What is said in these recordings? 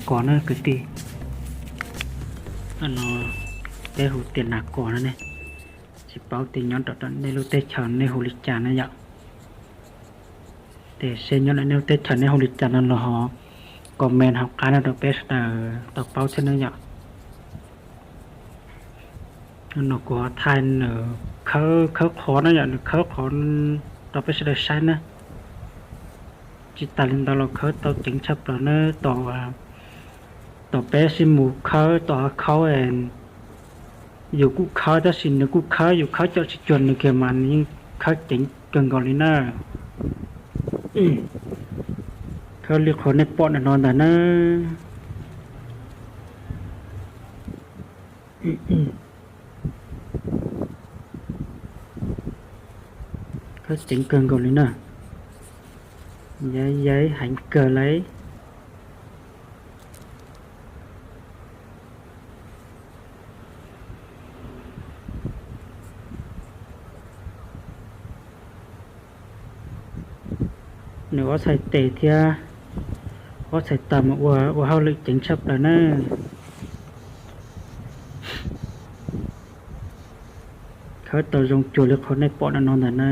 Kos na kwv tij, no peb hu tias nas kos no ne. Tsis paub tias nyob rau nej lub teb chaws nej hu li cas na yom. Ces seb nyob nej lub teb chaws nej hu li cas no los ho comment hauv qab no rau peb sawv daws tau paub thiab na yom. No kuv ho thaij nws khawb, khawb qhov na yom, nws khawb qhov rau peb sawv daws saib na. Tsis tas li ntawd los khawb tau ceev tshaj plaws na. Tom peb sib mus khawb tom hav khaub, yus kuj khawb tab sis nws kuj khawb, yus khawb coj tsis cuag nws kiag mas nws yeej khawb ceev kawg nkaus li na. Khawb li qhov nej pom ntawm no ntag na. Khawb ceev kawg nkaus li na. Yaiv yaiv heev kawg lauj. Nws ob txhais tes thiab ob txhais taw mas ua, ua hauj lwm ceev tshaj plaws na. Khawb tau zoo cuag li qhov nej pom no no ntag na.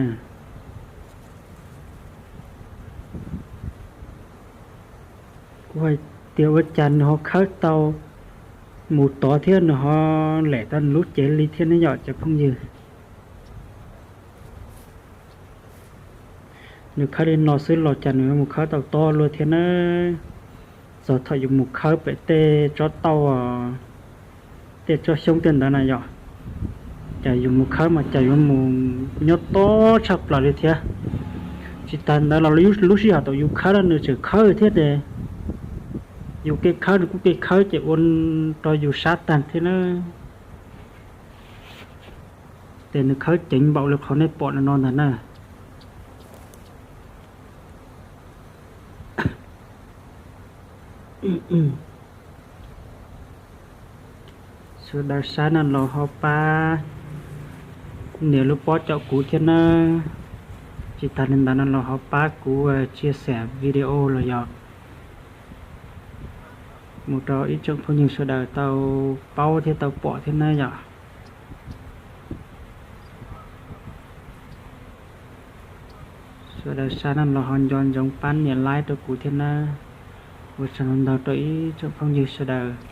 Kuv hais tias ua cas nws ho khawb tau mus tod thiab nws ho lem tau nws lub cev li thiab ne yom cov phooj ywg. Nws khawb li no xwb los cas nws yuav mus khawb tau tob luaj thiab na. Txog thaum yus mus khawb pem tej tsob tauj, tej tsob xyoob tej ntawd na yom, cas yus mus khawb mas cas yuav mus nyob tob tshaj plaws li thiab. Tsis tas ntawd los lub sij hawm thaum yus khawb los nws tseem khawb thiab ces yus kev khawb nws kuj kev khawb ces ua rau yus sab tag thiab na. Ces nws khawb ceev npaum li qhov nej pom no no ntag na. Sawv daws saib no los ho pab nias lub pob caum kuv thiab nawb. Tsis tas li ntawd no los ho pab kuv chia sẻ video los yog mus rau ib tsoom phooj ywg sawv daws tau paub thiab tau pom thiab nawb yom. Sawv daws saib no los ho nco ntsoov pab nias like rau kuv thiab nawb. Ua tsaug ntau rau ib tsoom phooj ywg sawv daws.